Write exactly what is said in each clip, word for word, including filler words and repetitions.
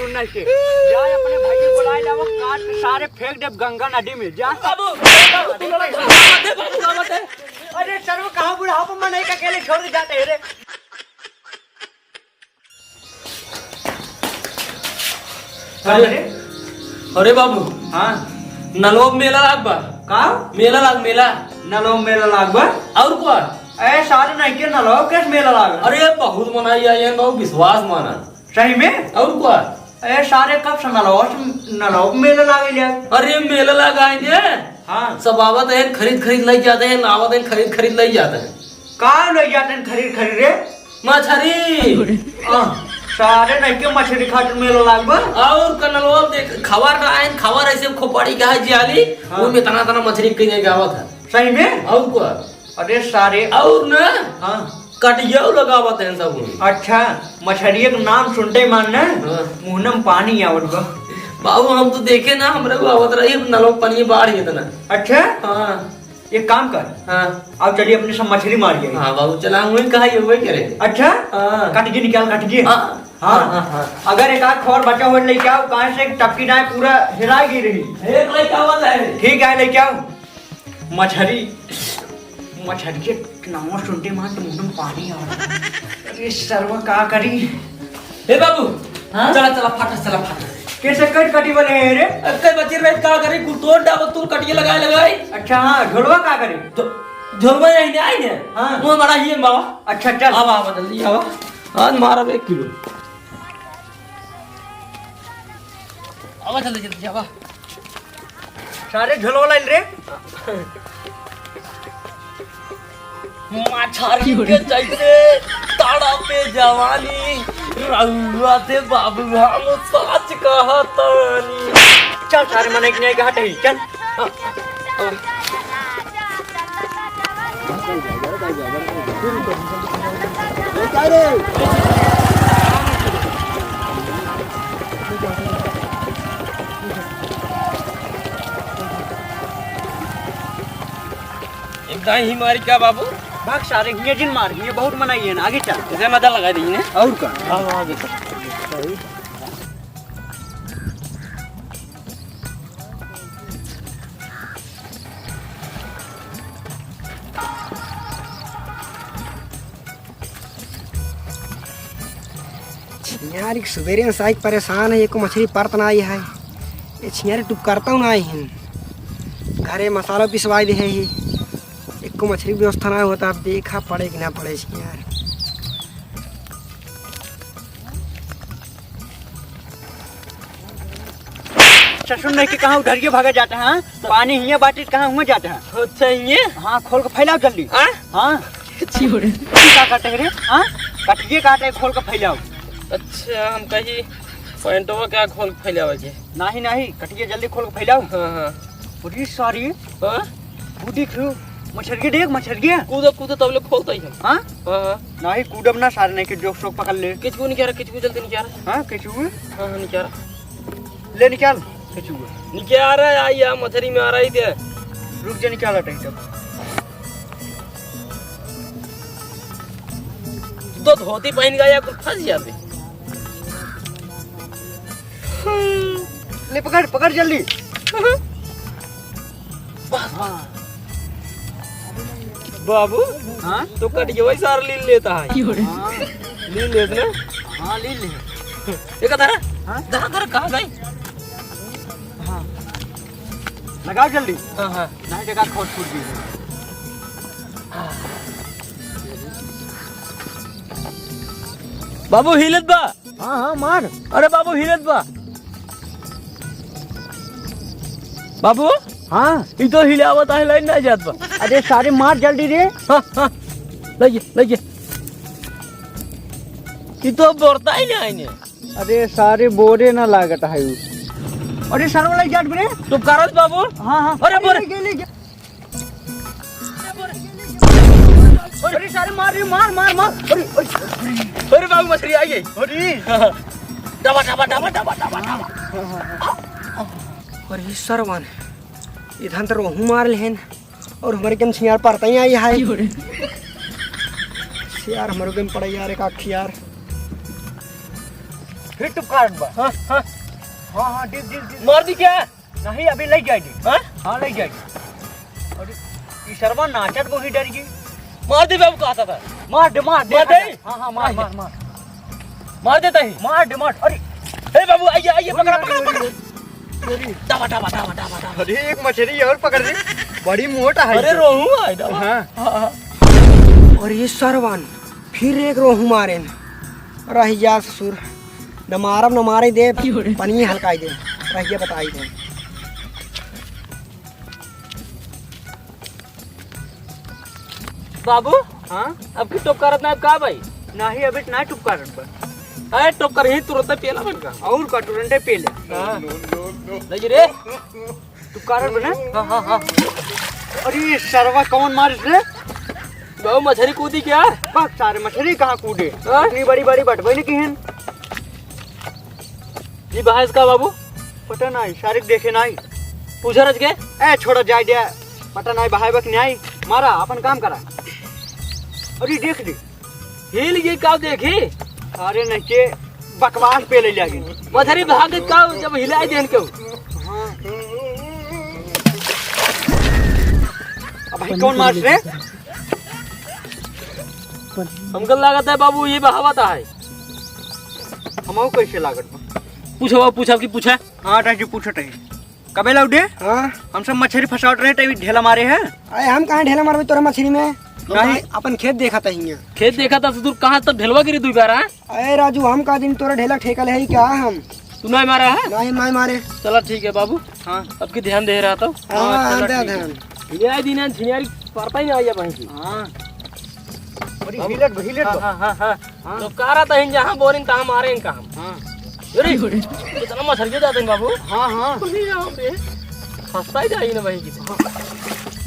सुन नहीं के। जा अपने भाई के बुलाए लावा, काट के सारे फेंक देब गंगा नदी में। जा। बाबू, बाबू, तू लड़ा, बाबू, बाबू, बाबू। अरे सरवा, कहाँ बुढ़ापा में नहीं का अकेले छोड़ के जाते हैं रे। अरे, अरे बाबू। हाँ। नलवा मेला लाग बा। का? मेला लाग, मेला। नलवा मेला लाग बा? और का? ए, सारे नहीं के नलवा कैसे मेला लाग? अरे, बहुत मनाई आई है बाबू, विश्वास माना। सही में? और का? ए, सारे कब से नलवा से, नलवा मेला लागे ले? अरे, मेला लाग आए ने। हाँ। सब आवत हैं, खरीद, खरीद लइ जाते हैं, आवत हैं, खरीद, खरीद लइ जाते हैं। का लइ जाते हैं खरीद, खरीद रे? मछरी। आ, सारे नहीं के मछरी खातिर मेला लाग बा। और का नलवा देख, खबर ना आए, खबर ऐसे खोपड़ी का है जियाली, हाँ। वो में इतना, इतना मछरी के जाए आवत है। सही में? और का? अरे सारे। और ना? हाँ। कटिया लगावत हैं सब। अच्छा, मछरिया के नाम सुनते ही मान ना, हाँ। मुँह में पानी आवत बा। बाबू, हम तो देखे ना, हमरे को आवत रही, नलवा पानी बाढ़ इतना। अच्छा? हाँ। एक काम कर। हाँ। आओ चलिए अपने सब मछरी मार के। हाँ बाबू, चला, वही कहा ये वही करे। अच्छा? हाँ। कटिया निकाल, कटिया। हाँ। हाँ। हाँ, हाँ, हाँ। अगर एक आध खबर बचा हो लेके आओ, कहाँ से टपकी ना है, पूरा हेरा गई रही। एक लेके आवत है। ठीक है, लेके आओ। मछरी, मछरी के नाम सुनते मान तो मुंह में पानी आ रहा है। अरे सरवा का करी? हे बाबू, हाँ? चला, चला, फटा, चला, फटा। कैसे कट कटी वाले हैं रे? अरे बच्चे रे, का करी? कुल तोड़ डालो, तू कटिए लगाए, लगाए। अच्छा, हाँ, झोलवा का करी? तो झोलवा यही नहीं आई ने? हाँ। वो बड़ा ही है बाबा। अच्छा, चल। आवा, आवा, जल्दी आवा। आज मारा एक किलो। आवा, जल्दी, जल्दी, आवा। सारे झोलवा लाइल रे। मछरी के जैसे तड़पे जवानी, रउआ से बाबू हम सच कहतानी। चल सारे मने के नहीं कहा टही, चल। एक दाई ही मारी का बाबू? भाग सारे, हिये जिन मार, हिये बहुत मनाई है ना, आगे चल। इसे मजा लगा दी ने। और का? हाँ, हाँ, देखो। छियार एक सुबेरे से आइके परेशान है, एको मछरी परत ना आई है। ये छियार टुप करता ना आई हिन। घरे मसाला पिसवाई दे है ही। एको मछरी व्यवस्था ना होता, अब देखा पड़े कि ना पड़े छियार। ससुर नहीं के कहाँ उधरिए भागा जाता है, हाँ? पानी हियाँ बाटी कहाँ हुआ जाता है? अच्छा, हियाँ? हाँ, खोल के फैलाओ जल्दी। आ? हाँ। अच्छी हो रही। तू का काटे रे? हाँ? कटिए काटे, खोल के फैलाओ। अच्छा, हम कही पैंटवा क्या खोल के फैलावे के? नहीं, नहीं, कटिए जल्दी खोल के फैलाओ। हाँ, हाँ। अरे सारी। हाँ? बूढ़ी खू, मछरिए देख, मछरिए। कूदो, कूदो, तब ले खोलता ही हम। हाँ? हाँ, हाँ। नहीं, कूदब ना सारे, नहीं के जोक सोक पकड़ ले। किचकू नहीं कह रहा, किचकू जल्दी नहीं कह रहा। हाँ, किचकू? हाँ, हाँ, नहीं कह रहा। ले निकाल, किचकू। नहीं कह रहा, आई, आ मछरी में आ रही थी। रुक जा, निकाल हटा तब। तू तो धोती पहन गया, कुछ फंस जाते। ले पकड़, पकड़ जल्दी। बस, बस। बाबू, हाँ? तो कटिए वही सार लील लेता है। हाँ। लील लेत ना? हाँ, लील ले। एक धरा? हाँ? धरा, धरा, कहाँ गई? हाँ। लगाओ जल्दी। हाँ, हाँ। नहीं, जगह खोट फूट गई है। बाबू, हिलत बा। हाँ, हाँ, मार। अरे बाबू, हिलत बा। बाबू। हाँ। ई तो हिलावत आहे, लाइन ना जात बा। अरे सारे, मार जल्दी रे। हाँ, हाँ। लइए, लइए। ई तो बोरता ही ना आइने। अरे सारे, बोरे ना लागत है उ। अरे सारे, वाला जाट बरे। तो करत बाबू। हाँ, हाँ। अरे बोरे। ले, ले, ले। अरे सारे मार रे, मार, मार, मार। अरे, अरे। अरे बाबू, मछली आई गई। अरे। डबा, डबा, डबा, डबा, डबा, डबा। अरे सरवन, इधन तो रोहू मार लेहन और हमरे के छियार परता ही आई है। यार, हमरे के पड़ा यार, एक आखी यार। फिर टुपकारत बा। हाँ, हाँ। हाँ, हाँ, डीप, डीप, डीप। मार दी क्या? नहीं, अभी लइ जाएगी। हाँ? हाँ, लइ जाएगी। अरे, ई सरवा नाचत वही डर गई। मार दे बाबू, कहा था। मार दे, मार दे। मार दे? हाँ, हाँ, मार, मार दे। मार, मार। मार देता ही। मार दे, मार। अरे। ए बाबू, आइए, आइए, पकड़ा, पकड़ा, पकड़ा। अरे। दबा, दबा, दबा, दबा, दबा। अरे, एक मछली और पकड़ ली। बड़ी मोटा है अरे, ये तो। रोहू है, दबा। हाँ। हाँ, हाँ। और ये सरवन, फिर एक रोहू मारेन। रह जा ससुर, न मारब न मारे दे, पनिये हल्काई दे, रह जा बताई दे। बाबू, हाँ? अब की टोप करत ना, अब का भाई? नाही, अभी ना टुपकारन पर। अरे टोप कर ही तुरंत पेला बन का। और का तुरंते पेले। हाँ। नहीं रे। टुपकारन बना? हाँ, हाँ, हाँ। अरे ये सरवा कौन मारिस रे? बाबू मछरी कूदी क्या? बस सारे मछरी कहाँ कूदे? हाँ? इतनी बड़ी बड़ी बटबे नहीं किहन। ई बहाइस का बाबू? पता नाही, सारे देखे नाही। पूछा रच के? ए, छोड़ा जाए दे। पता नाही बहाइबक नाही। मारा, अपन काम करा। अरे देख दे। हिल गई का देखी? अरे नहीं के बकवास पे ले जाके। मछरी भाग गई का जब हिलाई देन के? हाँ। अब भाई कौन मार रे? हमको लागत है बाबू ये बहावत है। हमहू कैसे लागत बा? पूछो बाबू, पूछा कि पूछा? हाँ, राजू पूछो तही। कबे लौटे? हाँ। हम सब मछरी फंसावत रहे, तभी ढेला मारे है। अरे हम कहाँ ढेला मारबे तोरा मछरी में? हम नहीं। भाई अपन खेत देखा था हियाँ। खेत देखा था ससुर, कहाँ तब ढेलवा गिरी दुई बार, हाँ? अरे राजू, हम का दिन तोरा ढेला ठेका ले है क्या हम? तू नहीं मारा है? नहीं, नहीं मारे। चला ठीक है बाबू। हाँ। अब की ध्यान दे रहा था। हाँ, हाँ, चला हाँ, ठीक है। ध्यान। ये आई दिन झिनियारी परता ही नहीं आई है बहन की। हाँ। बड़ी बाबू। हिलत, हिलत हाँ, बा। हाँ, हाँ, हाँ। हाँ। तो कारा तहिन जहाँ बोरिन तहाँ मारे इनका हम। हाँ। अरे, कितना मछरिया जाते हैं बाबू। हाँ, हाँ। अरे, यहाँ पे फंसता ही जाइए ना भाई की। हाँ।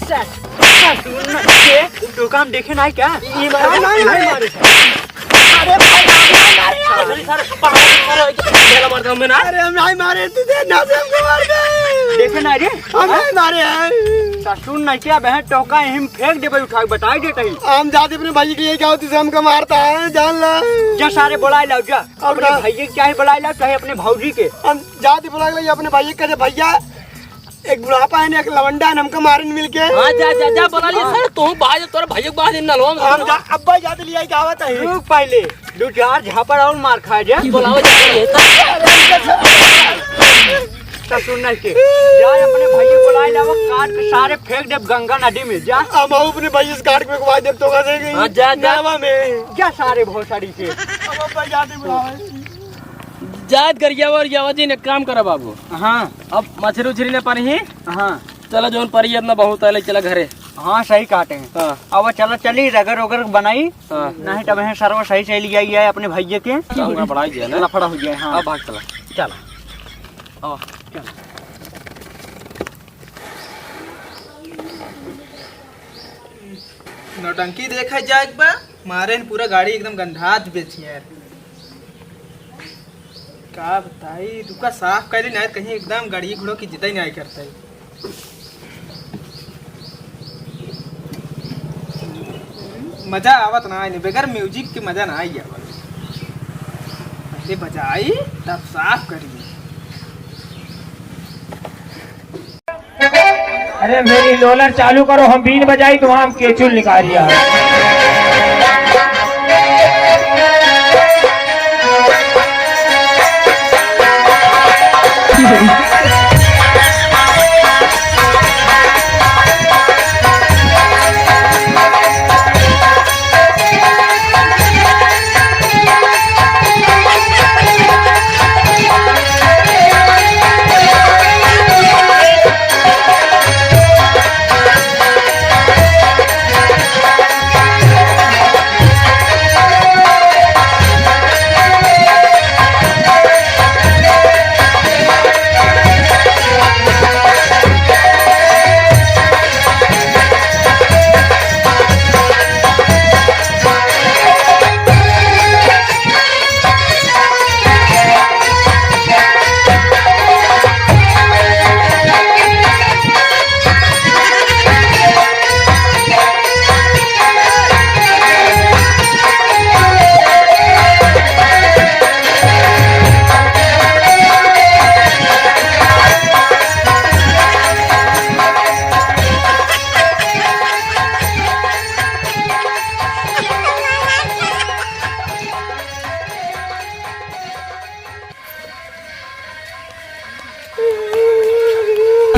सर, सर, सुन ना, ये तो काम देखे ना है क्या? ये मारे, हाँ, नहीं, ये नहीं। मारे। अरे भाई, नहीं मारे यार। अरे सर, पहाड़ पर ढेला मारता हूँ मैं ना। अरे हम नहीं मारे, तू दे ना से हमको मार दे। देखे ना रे। हम नहीं मारे हैं। ससुर नहीं क्या बहन टोका यहीं फेंक देबे उठा के बताई देता ही। हम जाते अपने भाई के लिए क्या होती से हमको मारता है, जान ला। जा सारे बुलाए लाओ जा। और अपने ना। भैया के चाहे बुलाए लाओ, चाहे अपने भौजी के। हम जाते बुला के लाइए अपने भैया के, कहते, "भैया, एक बुढ़ापा है ना, एक लवंडा है, हमको मारन मिल के।" हाँ, जा, जा, जा, बुला लिए हाँ। सर, तू बाहर, तोर भैया के बाहर इन नलवा में हम जा, अब्बा जाते लिया के आवत है। रुक पहले, दो चार झापड़ और मार खा जा। बुलाओ जा, ये सर। ससुर नहीं के। जा अपने भैया को लाई लावा, काट के सारे फेंक देब गंगा नदी में, जा। हम अपने भैया से काट के फेंकवा देब तो का देगी? हाँ, जा, जा। नलवा में। जा सारे भोसड़ी के। हम अब्बा जाते बुलावे। जात गरियावा और यावा जी ने काम करा बाबू। हाँ। अब मछरी उछरी ने पानी ही? हाँ। चला जौन परी अपना बहुत आले, चला घरे। हाँ, सही कहते हैं। हाँ। अब चला चली, रगर उगर बनाई। हाँ। नहीं तब है सरवा सही चली आई है अपने भैया के। काम का बड़ा ही है ना। लफड़ा हो जाए, हाँ। अब भाग चला। चला। आओ, चला। नौटंकी देखा जाए बा, मारे न पूरा गाड़ी एकदम गंधात बेचिया। का बताई, रुका साफ कर ली, नहीं कहीं एकदम गाड़ी घोड़ों की जिदा ही नहीं करता है। मजा आवत ना आए, बगैर music के मजा ना आई आवत। पहले बजाई, तब साफ करी। अरे मेरी लोलर चालू करो, हम बीन बजाई तो हम केचुल निकालिया।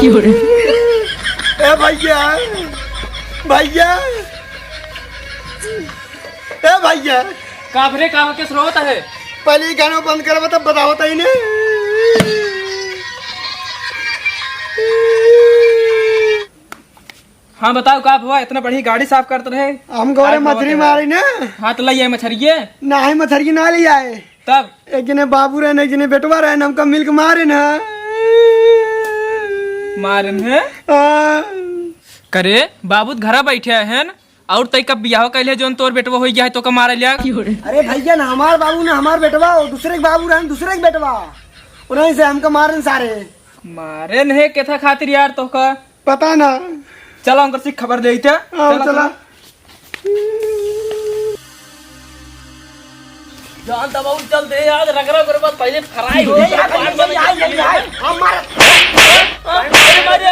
ए भैया, भैया, ए भैया। का भरे, का होके रोवत है? पहले ई गाना बंद करबा, तब बतावत ही ने। हाँ, बताओ, का हुआ? इतना बढ़िया गाड़ी साफ करत रहे। हम गौरे आज मछरी बतावत है। मारी ना। हाँ, तो लइ आए मछरिये। नाही, मछरी ना लइ आए। तब? एक जने बाबू रहन, एक जने बेटवा रहन, हमका मिलके मारे ना। मारे हैं? हाँ। करे, बाबू तो घरा बैठे हैं, और तई कब बियाह कैले जोन तोर बेटवा होई गया है, तो का मारे लिया? अरे भैया, ना हमार बाबू, ना हमार बेटवा, वो दूसरे के बाबू रहन, दूसरे के बेटवा। उन्हीं से हमका मारन सारे। मारे नहीं, केथा खातिर यार, तो का? पता ना। चला, उनकर से खबर लेते हैं। हाँ, चला, चला। चला। जान दबाऊ, चल दे यार, रगड़ा करे बाद पहले फ्राई हो। ए, यार, भाई, भाई, भाई, भाई, भाई, हम मार। अरे, मारे। ए,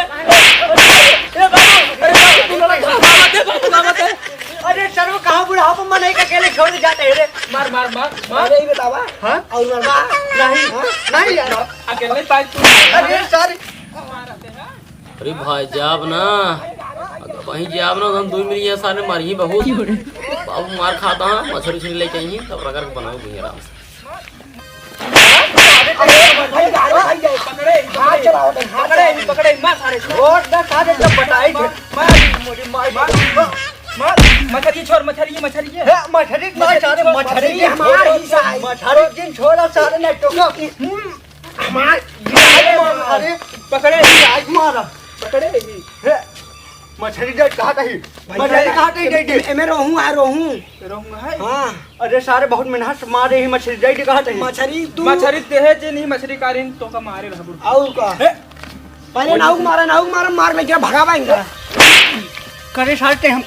बाबू, अरे, बाबू, तू लड़ा, बाबू, दे, बाबू, बाबू, दे। अरे, सर, वो कहाँ बुढ़ापा में नहीं, अकेले छोड़ के जाते हैं रे। मार, मार, मार, मार। अरे, ये बतावा। हाँ? और मार। नहीं, हाँ? नहीं यार। अकेले पाँच तू। अरे, सर। अरे भाई, जाब ना, अगर वहीं जाब ना, तो हम दुइ मिलिया सारे मारी ही बहुत। बाबू मार खाता है, मछरी उछरी लेके आई हैं, तब रगड़ के बनाओ भैया आराम से। पकड़े, पकड़े, पकड़े, मार सारे। छोड़ दे सारे, जब बताई थे। मार, मार, मार, मार, मछरी छोड़, मछरी, मछरी। हे, मछरी ना, सारे मछरी, मछरी हमार हिस्सा है। मछरी जिन छोड़ा सारे ना टोका। हमार, अरे, पकड़े ही। आज मारा। पकड़े ही। हे, मछरी डट कहाँ कही? भैया, मछरी कहाँ कही, डट, डट? एमे रोहू है, रोहू। रोहू है? हाँ। अरे सारे बहुत मेहनत से मारे ही मछरी, डट कहाँ कही? मछरी तू मछरी देहे जे नहीं, मछरी कारिन तो का मारे रहबुर। और का? हे। पहले नाउक मारा, नाउक मारा, मार लेके भगावा इनका। करे सारे ते हम।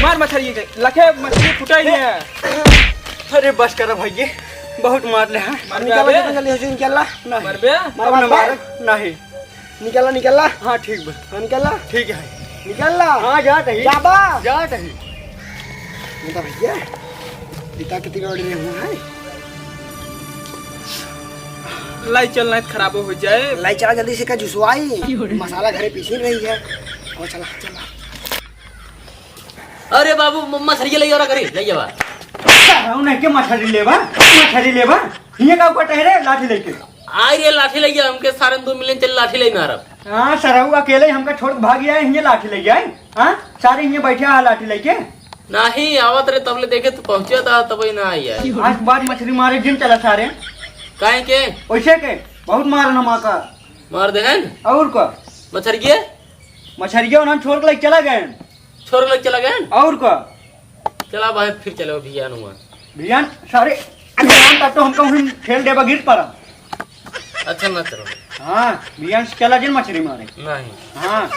मार मछरी के, लखे मछरी फुटाई नहीं है। अरे बस कर भैया, बहुत मार ले हैं। मरबे निकल, अबे। निकल, जल्दी हो, निकल ला। नहीं। मरबे? मरबा, अब ना मार। मार। नहीं। निकल ला, निकल ला। हाँ, ठीक बा। हाँ, निकल ला। ठीक है। निकल ला। हाँ, जात ही। जाबा। जात ही। बेटा भैया, पिता कितनी बड़ी रहे हुआ है। लाई चल, नहीं तो खराब हो जाए। लाई चला जल्दी से का जुसवाई। क्यों रे? मसाला घरे पीसी रही है। और चला, चला। अरे बाबू, म-, मछरिया ले जाओ ना घरे, ले जावा। सारा उन्हें के मछरी लेबा, मछरी लेबा। हिये का ऊपर टहरे लाठी लेके। आई रे लाठी ले गया, हमके सारे दो मिलियन चल लाठी ले मारब। हाँ, सरऊ अकेले हमका छोड़ के भाग गया है, हिये लाठी ले गया है। हाँ, सारे हिये बैठे हैं लाठी लेके। नाही, आवत रे, तबले देखे तू पहुँचे था, तब ही ना आई है। आज के बाद मछरी मारे जिन चला सारे। काहे के? वैसे के, बहुत मारन हम आका। मार दे हैं? और का? मछरिये? मछरिये उन्हें छोड़ के लेके चला गए। छोड़ के लेके चला गए? और का? चला भाई, फिर चलो भियान हुआ। भियान, सारे, भियान का तो हमका उन्हें ठेल देबा गिर पड़ा। अच्छा, ना चलो। हाँ, बिहान से चला जिन मछरी मारे। नहीं। हाँ।